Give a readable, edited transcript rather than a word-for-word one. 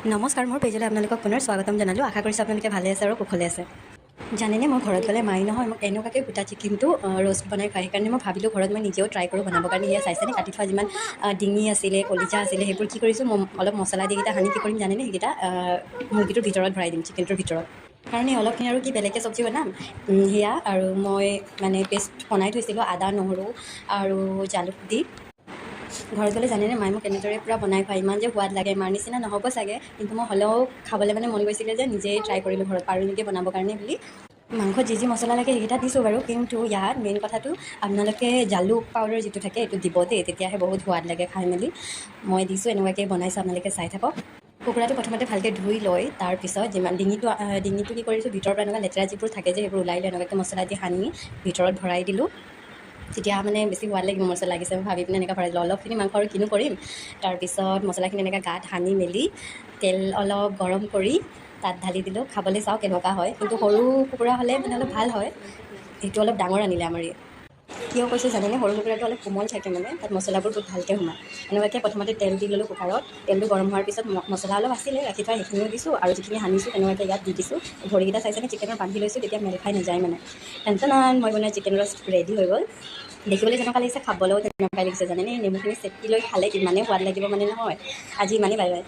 নমস্কাৰ, মোৰ পেজলৈ আপোনালোকক পুনৰ স্বাগতম জনালোঁ। আশা কৰিছোঁ আপোনালোকে ভালে আছে আৰু কুশলে আছে। জানেনে, মই ঘৰত গ'লে মায়ে নহয় মোক এনেকুৱাকৈ গোটা চিকেনটো ৰ'ষ্ট বনাই খুৱায়। সেইকাৰণে মই ভাবিলোঁ ঘৰত মই নিজেও ট্ৰাই কৰোঁ বনাবৰ কাৰণে। সেয়া চাইছেনে, কাটি থোৱা যিমান ডিঙি আছিলে, কলিজা আছিলে, সেইবোৰ কি কৰিছোঁ মই? অলপ মছলা দি এইকেইটা সানি কি কৰিম জানেনে? সেইকেইটা মুৰ্গীটোৰ ভিতৰত ভৰাই দিম, চিকেনটোৰ ভিতৰত। কাৰণ এই অলপখিনি আৰু কি বেলেগকৈ চব্জি বনাম? সেয়া আৰু মই মানে পেষ্ট বনাই থৈছিলোঁ, আদা, নহৰু আৰু জালুক দি। ঘৰত গ'লে জানেনে, মায়ে মোক এনেদৰে পূৰা বনাই খুৱায়, ইমান যে সোৱাদ লাগে। মাৰ নিচিনা নহ'ব চাগে, কিন্তু মই হ'লেও খাবলৈ মানে মন গৈছিলে যে নিজেই ট্ৰাই কৰিলোঁ ঘৰত পাৰোঁ নেকি বনাবৰ কাৰণে বুলি। মাংসত যি যি মছলা লাগে সেইকেইটা দিছোঁ বাৰু, কিন্তু ইয়াত মেইন কথাটো আপোনালোকে জালুক পাউডাৰ যিটো থাকে এইটো দিব দেই, তেতিয়াহে বহুত সোৱাদ লাগে খাই মেলি। মই দিছোঁ, এনেকুৱাকৈ বনাইছোঁ, আপোনালোকে চাই থাকক। কুকুৰাটো প্ৰথমতে ভালকৈ ধুই লৈ তাৰপিছত যিমান ডিঙিটো কি কৰিছোঁ, ভিতৰৰ পৰা এনেকুৱা লেতেৰা যিবোৰ থাকে যে সেইবোৰ ওলাই লৈ এনেকুৱাকৈ মছলা দি সানি ভিতৰত ভৰাই দিলোঁ। তেতিয়া মানে বেছি সোৱাদ লাগিব মছলা লাগিছে মই ভাবি পিনে এনেকৈ ভৰাই দিলোঁ। অলপখিনি মাংস আৰু কিনো কৰিম? তাৰপিছত মছলাখিনি এনেকৈ গাত সানি মেলি তেল অলপ গৰম কৰি তাত ঢালি দিলোঁ। খাবলৈ চাওঁ কেনেকুৱা হয়। কিন্তু সৰু কুকুৰা হ'লে মানে অলপ ভাল হয়, এইটো অলপ ডাঙৰ আনিলে আমাৰ ই। কিয় কৈছোঁ জানেনে? সৰু কুকুৰাটো অলপ কোমল থাকে, মানে তাত মছলাবোৰ বহুত ভালকৈ সোমায়। এনেকুৱাকৈ প্ৰথমতে তেল দি ল'লোঁ কুকাৰত। তেলটো গৰম হোৱাৰ পিছত মছলা অলপ আছিলে ৰাখি থোৱা, সেইখিনিও দিছোঁ আৰু যিখিনি সানিছোঁ তেনেকুৱাকৈ ইয়াত দি দিছোঁ। ভৰিকেইটা চাইছেনে চিকেনৰ বান্ধি লৈছোঁ, তেতিয়া মেল খাই নাযায়। মানে টেনচন। মই বনোৱা চিকেন ৰ'ষ্ট ৰেডি হৈ গ'ল। দেখিবলৈ যেনেকুৱা লাগিছে, খাবলৈও তেনেকুৱাই লাগিছে, জানেনে? নেমুখিনি চেপি লৈ খালে ইমানেই সোৱাদ লাগিব মানে নহয়। আজি ইমানেই, বাই বাই।